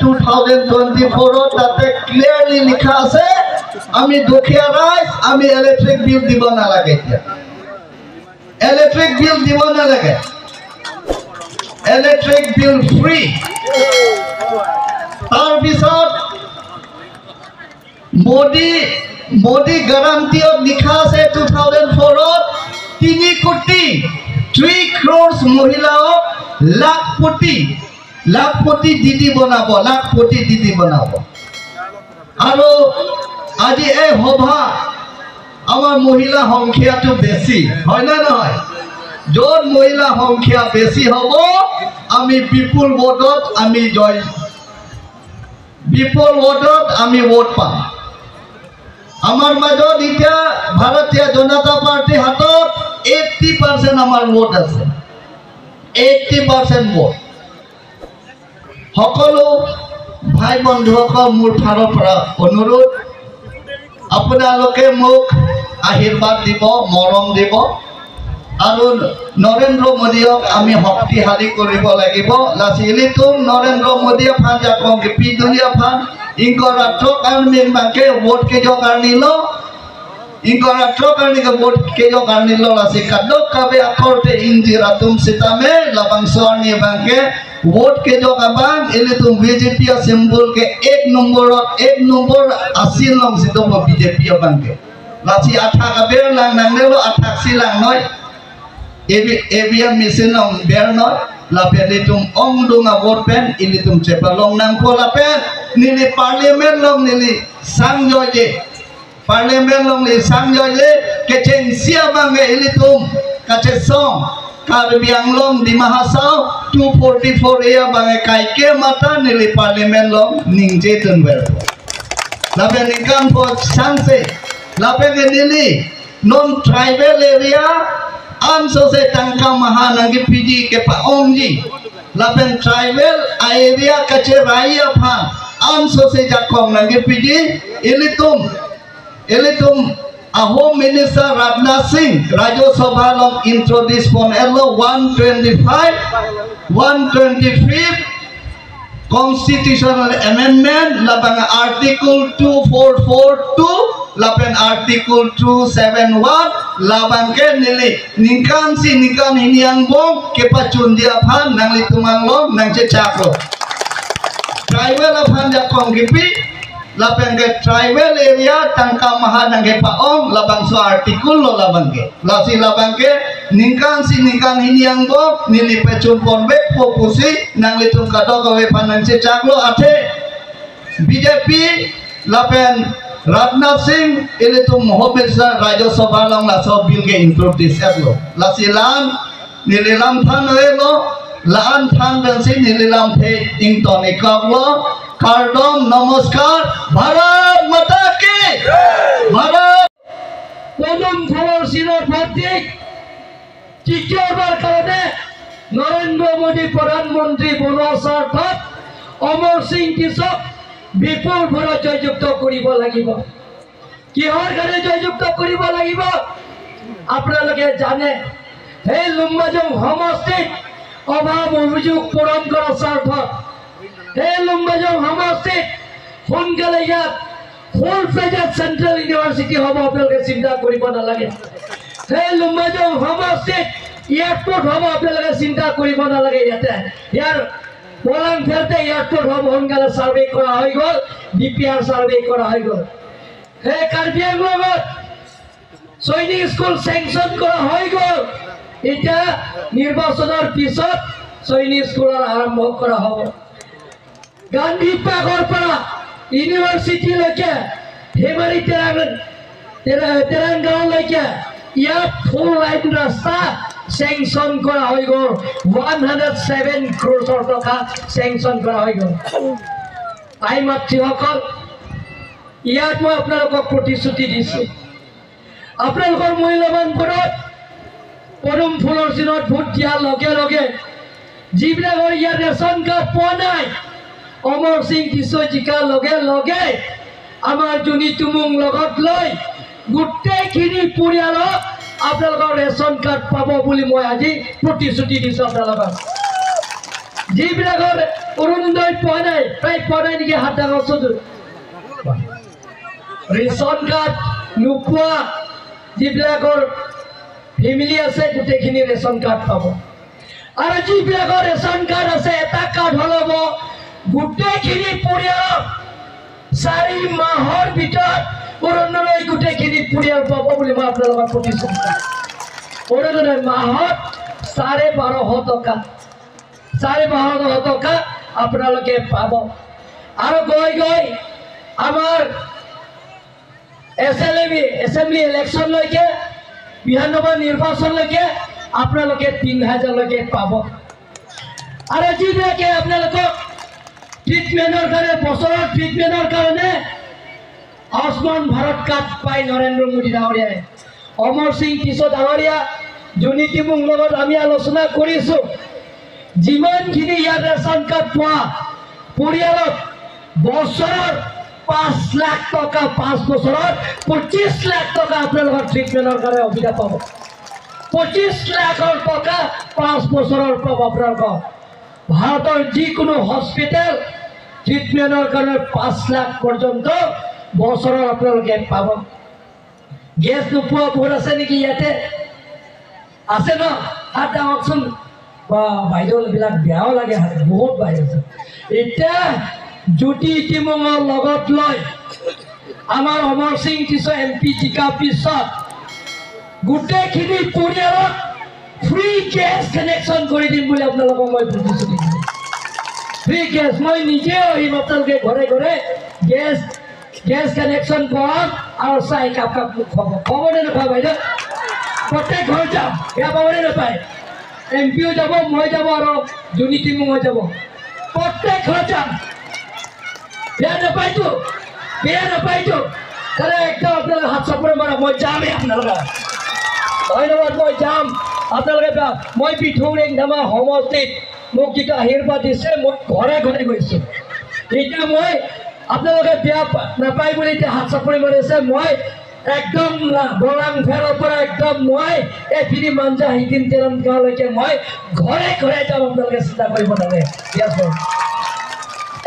2024ত তাতে ক্লিয়াৰলি লিখা আছে, আমি দুখীয়া ৰাইজ আমি ইলেক্ট্ৰিক বিল দিব নালাগে। এতিয়া ইলেক্ট্ৰিক বিল দিব নালাগে, ইলেক্ট্ৰিক বিল ফ্ৰী। তাৰপিছত মোদী গাৰাণ্টিত লিখা আছে 2004ত 3 কোটি 3 ক্ৰ'ৰ্ছ মহিলাক লাখপতি দিদি বনাব, লাখপতি দিদি বনাব। আৰু আজি এই সভা আমাৰ মহিলা সংখ্যাটো বেছি হয় নে নহয়? য'ত মহিলা সংখ্যা বেছি হ'ব আমি বিপুল ভোটত আমি জয়, বিপুল ভোটত আমি ভোট পাম। আমাৰ মাজত এতিয়া ভাৰতীয় জনতা পাৰ্টীৰ হাতত 80% আমাৰ ভোট আছে, 80% ভোট। সকলো ভাই বন্ধুসকল মোৰ ফালৰ পৰা অনুৰোধ, আপোনালোকে মোক আশীৰ্বাদ দিব, মৰম দিব আৰু নৰেন্দ্ৰ মোদীক আমি শক্তিশালী কৰিব লাগিব। লাচিলিতুম নৰেন্দ্ৰ মোদীয়ে ফান যাকং পি দুনিয়া ফান ইনকৰ ৰাষ্ট্ৰ কাৰণে মাকে ভোট কেজো কাৰণে লো, ইনকৰ ৰাষ্ট্ৰ কাৰণে ভোট কেজো কাৰণে লো। লাচি কাদক কাবে আকৰতে ইন্দিৰা তুম সীতামে লবং স্বৰ্ণী বাংকে ভোট কেজো কাবাং এলে তুম বিজেপি সিম্বল কে 1 নম্বৰত 1 নম্বৰ আছিল লং সিটো বিজেপি বাংকে লাচি আঠা কাবে লাং নাংনেলো আঠা সিলাং নয় AVM mesin long ber not lapen litum ong dunga vote pen ilitum cepa long nang ko lapen nili parliament long nili sang joje parliament long nili sang joje keceng sia bangge ilitum kace song Karbi Anglong Dima Hasao 244 ea bangge kaike mata nili parliament long ningje tun ber lapen nikam po sangse lapen nili non tribal area amso se tangka mahanangi piji ke pa ongji lapen tribal area kache raya pha amso se jakong nangi piji ilitum Ahom Minister Rajnath Singh Rajya Sabha long introduce pon elo 125 constitutional amendment labang article 2442 lapen article 271 labang ke nili ningkan si ningkan hiniang bong kepa chundia phan nang litumang long nang che chakro tribal phan ja kong gipi lapen ke tribal area tangka maha nang ke paong labang so article lo labang ke lasi labang ke ningkan si ningkan hiniang bong nili pechun pon be fokusi nang litung kato gawe phan nang che chaklo athe BJP lapen Rajnath Singh ilitum Mohammed Rajya Sabha long laso bill ke introduce etlo lasilan nililam than elo laan than bensi nililam the ingtoni kablo kardom নমস্কাৰ ভাৰত মাতা কি ভাৰত। পদুম ফুলৰ চিনৰ প্ৰতীক তৃতীয়বাৰ কাৰণে নৰেন্দ্ৰ মোদী প্ৰধানমন্ত্ৰী বনোৱাৰ স্বাৰ্থত অমৰ সিং টিছক বিপুল ভোটত জয়যুক্ত কৰিব লাগিব। কিহৰ কাৰণে জয়যুক্ত কৰিব লাগিব আপোনালোকে জানে। সেই লুম্বাজং সমষ্টিত অভাৱ অভিযোগ পূৰণ কৰাৰ স্বাৰ্থত, সেই লুম্বাজং সমষ্টিত সোনকালে ইয়াত ফুল ফ্লেজেড চেণ্ট্ৰেল ইউনিভাৰ্চিটি হ'ব, আপোনালোকে চিন্তা কৰিব নালাগে। সেই লুম্বাজং সমষ্টিত এয়াৰপৰ্ট হ'ব, আপোনালোকে চিন্তা কৰিব নালাগে। ইয়াতে ইয়াৰ বলাং ফেলতে এয়াৰপৰ্ট হ'ব, সোনকালে চাৰ্ভে কৰা হৈ গ'ল, DPR survey কৰা হৈ গ'ল। সেই কাৰ্বি আংলঙত সৈনিক স্কুল চেংচন কৰা হৈ গ'ল, এতিয়া নিৰ্বাচনৰ পিছত সৈনিক স্কুলৰ আৰম্ভ কৰা হ'ব। গান্ধী পাৰ্কৰ পৰা ইউনিভাৰ্চিটিলৈকে হেমাৰী তেৰাংগাঁৱলৈকে ইয়াত ফুল লাইন ৰাস্তা চেংচন কৰা হৈ গ'ল, 107 ক্ৰ'ৰৰ টকা চেংচন কৰা হৈ গ'ল। আই মাতৃসকল, ইয়াত মই আপোনালোকক প্ৰতিশ্ৰুতি দিছোঁ, আপোনালোকৰ মূল্যৱান ভোটত পদুম ফুলৰ চিনত ভোট দিয়াৰ লগে লগে যিবিলাকৰ ইয়াত ৰেচন কাৰ্ড পোৱা নাই, অমৰ সিং টিছৈ জিকাৰ লগে লগে আমাৰ জুনি টুমুং লগত লৈ গোটেইখিনি পৰিয়ালক আপোনালোকৰ ৰেচন কাৰ্ড পাব বুলি মই আজি প্ৰতিশ্ৰুতি দিছোঁ। আপোনালোকক যিবিলাকৰ অৰুণোদয় পোৱা নাই, প্ৰায় পোৱা নাই নেকি? হাত ডাঙৰচোন। ৰেচন কাৰ্ড নোপোৱা যিবিলাকৰ ফেমিলি আছে, গোটেইখিনি ৰেচন কাৰ্ড পাব। আৰু যিবিলাকৰ ৰেচন কাৰ্ড আছে, এটা কাৰ্ড হ'লেও গোটেইখিনি পৰিয়ালক 4 মাহৰ ভিতৰত অৰুণোদয় গোটেইখিনি পৰিয়াল পাব বুলি মই আপোনালোকক প্ৰতিশ্ৰুতি। অৰুণোদয় মাহত 1250 টকা, 1250 টকা আপোনালোকে পাব। আৰু গৈ গৈ আমাৰ এছেম্বলি ইলেকশ্যনলৈকে, বিধানসভা নিৰ্বাচনলৈকে আপোনালোকে 3000লৈকে পাব। আৰু যিবিলাকে আপোনালোকক ট্ৰিটমেণ্টৰ কাৰণে, বছৰৰ ট্ৰিটমেণ্টৰ কাৰণে আয়ুষ্মান ভাৰত কাৰ্ড পায় নৰেন্দ্ৰ মোদী ডাঙৰীয়াই, অমৰ সিং কিশোৰ ডাঙৰীয়া, জুনি টিমুং লগত আমি আলোচনা কৰিছোঁ, যিমানখিনি ইয়াত ৰেচন কাৰ্ড পোৱা পৰিয়ালক বছৰত 5 লাখ টকা, 5 বছৰত 25 লাখ টকা আপোনালোকৰ ট্ৰিটমেণ্টৰ কাৰণে সুবিধা পাব। 25 লাখৰ টকা 5 বছৰৰ পাব। আপোনালোকক ভাৰতৰ যিকোনো হস্পিটেল ট্ৰিটমেণ্টৰ কাৰণে 5 লাখ পৰ্যন্ত বছৰৰ আপোনালোকে পাব। গেছ নোপোৱা বহুত আছে নেকি ইয়াতে? আছে ন? হাত ডাঙকচোন। বা বাইদেউবিলাক, বেয়াও লাগে, হাত বহুত বাইদেউ আছে। এতিয়া জ্যোতি টিমুঙৰ লগত লৈ আমাৰ অমৰ সিং কিশোৰ এম পি জিকাৰ পিছত গোটেইখিনি পৰিয়ালক ফ্ৰী গেছ কানেকশ্যন কৰি দিম বুলি আপোনালোকক মই প্ৰতিশ্ৰুতি দিছোঁ। ফ্ৰী গেছ, মই নিজে আহিম, আপোনালোকে ঘৰে ঘৰে গেছ কানেকশ্যন কৰাম আৰু চাহ একাপ কাপ মোক খুৱাব। খবৰ নে নোখোৱা বাইদেউ? প্ৰত্যেক ঘৰ যাম, বেয়া পাবনে নাপায়? এম পিও যাব, মই যাব আৰু জুনি টিমুঙো যাব, প্ৰত্যেক ঘৰত যাম। বেয়া নাপায়তো? বেয়া নাপায়তো? তাহলে একদম আপোনালোকে হাত চাপৰি মাৰক। মই যামেই আপোনালোকে, ধন্যবাদ। মই যাম আপোনালোকে। মই পিঠৌ ৰেংধামা সমষ্টিত মোক যিটো আশীৰ্বাদ দিছে, মই ঘৰে ঘৰে গৈছোঁ। এতিয়া মই আপোনালোকে বেয়া নাপায় বুলি এতিয়া হাত চাপৰি মাৰিছে। মই একদম বৰাং ফেৰৰ পৰা একদম মই এইপিনি মাঞ্জা হিকিম তেৰণ গাঁৱলৈকে মই ঘৰে ঘৰে যাম, আপোনালোকে চিন্তা কৰিব নালাগে। দিয়াচোন,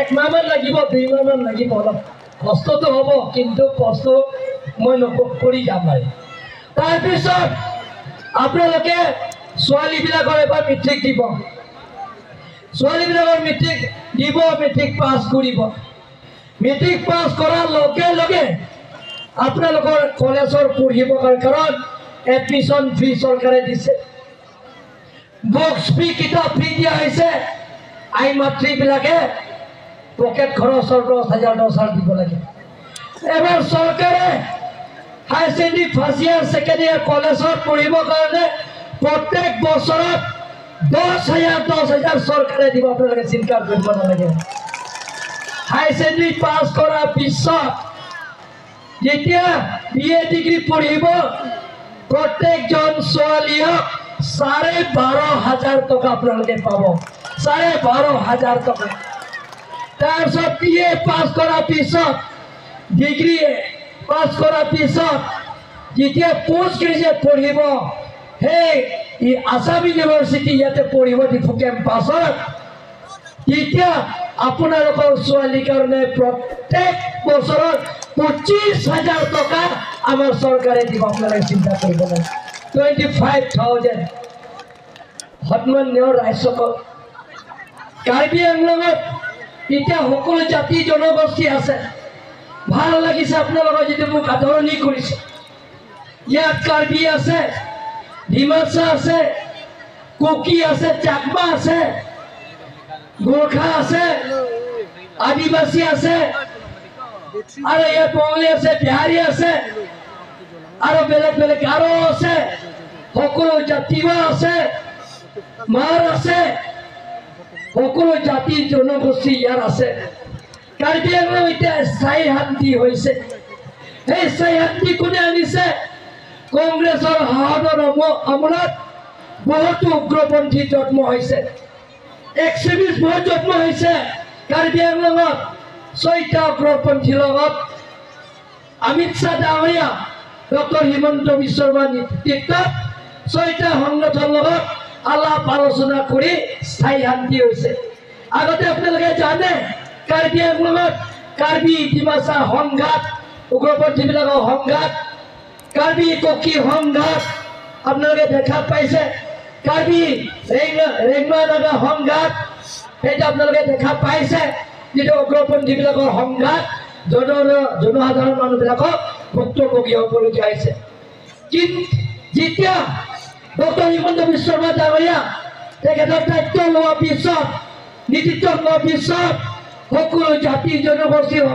এক মাহমান লাগিব, 2 মাহমান লাগিব, অলপ কষ্টটো হ'ব, কিন্তু কষ্ট মই কৰি যাম। আৰু তাৰপিছত আপোনালোকে ছোৱালীবিলাকৰ এবাৰ মেট্ৰিক দিব, ছোৱালীবিলাকৰ মেট্ৰিক দিব, মেট্ৰিক পাছ কৰিব। মেট্ৰিক পাছ কৰাৰ লগে লগে আপোনালোকৰ কলেজৰ পঢ়িব কাৰণে, কাৰণ এডমিশ্যন ফি চৰকাৰে দিছে, বুকছ ফ্ৰী, কিতাপ ফ্ৰী দিয়া হৈছে। আই মাতৃবিলাকে পকেট খৰচৰ 10,000, 10,000 দিব লাগে। এবাৰ চৰকাৰে higher secondary first year, second year কলেজত পঢ়িবৰ কাৰণে প্ৰত্যেক বছৰত 10,000, 10,000 চৰকাৰে দিব, আপোনালোকে চিন্তা কৰিব নালাগে। হায়াৰ ছেকেণ্ডেৰী পাছ কৰাৰ পিছত যেতিয়া বি এ ডিগ্ৰী পঢ়িব, প্ৰত্যেকজন ছোৱালীক 12,500 টকা আপোনালোকে পাব, 12,500 টকা। তাৰপিছত বি এ পাছ কৰাৰ পিছত, ডিগ্ৰী পাছ কৰাৰ পিছত যেতিয়া পষ্ট গ্ৰেজুৱেট পঢ়িব, সেই আছাম ইউনিভাৰ্চিটি ইয়াতে পঢ়িব ডিফু কেম্পাছত, তেতিয়া আপোনালোকৰ ছোৱালীৰ কাৰণে প্ৰত্যেক বছৰত 25,000 টকা আমাৰ চৰকাৰে দিব, আপোনালোকে চিন্তা কৰিব নালাগে। 25,000। সন্মানীয় ৰাইজসকল, কাৰ্বি আংলঙত এতিয়া সকলো জাতি জনগোষ্ঠী আছে। ভাল লাগিছে আপোনালোকৰ যিটো মোক আদৰণি কৰিছে। ইয়াত কাৰ্বি আছে, ডিমাচা আছে, কুকি আছে, চাকমা আছে, গোৰ্খা আছে, আদিবাসী আছে আৰু ইয়াত বঙালী আছে, বিহাৰী আছে আৰু বেলেগ বেলেগ গাৰো আছে, সকলো জাতিও আছে, মাৰ আছে, সকলো জাতি জনগোষ্ঠী ইয়াৰ আছে। কাৰ্বি আংলং এতিয়া স্থায়ী শান্তি হৈছে। সেই স্থায়ী শান্তি কোনে আনিছে? কংগ্ৰেছৰ শাসনৰ আমোলত বহুতো উগ্ৰপন্থী জন্ম হৈছে, এক্সট্ৰিমিষ্ট বহুত জন্ম হৈছে কাৰ্বি আংলঙত। ছয়টা উগ্ৰপন্থীৰ লগত অমিত শ্বাহ ডাঙৰীয়া, ডক্টৰ হিমন্ত বিশ্ব শৰ্মাৰ নেতৃত্বত ছয়টা সংগঠনৰ লগত আলাপ আলোচনা কৰি স্থায়ী শান্তি হৈছে। আগতে আপোনালোকে জানে, কাৰ্বি আংলঙত কাৰ্বি ডিমাচা সংঘাত, উগ্ৰপন্থীবিলাকৰ সংঘাত, কাৰ্বি ককি সংঘাত আপোনালোকে দেখা পাইছে, কাৰ্বি ৰেংমা নাগা সংঘাত সেইটো আপোনালোকে দেখা পাইছে। যিটো উগ্ৰপন্থীবিলাকৰ সংঘাত জনসাধাৰণ মানুহবিলাকক ভুক্তভোগী হ'বলগীয়া হৈছে। কিন্তু যেতিয়া ডক্টৰ হিমন্ত বিশ্ব শৰ্মা ডাঙৰীয়া তেখেতৰ দায়িত্ব লোৱাৰ পিছত, নেতৃত্ব লোৱাৰ পিছত সকলো জাতি জনগোষ্ঠীৰ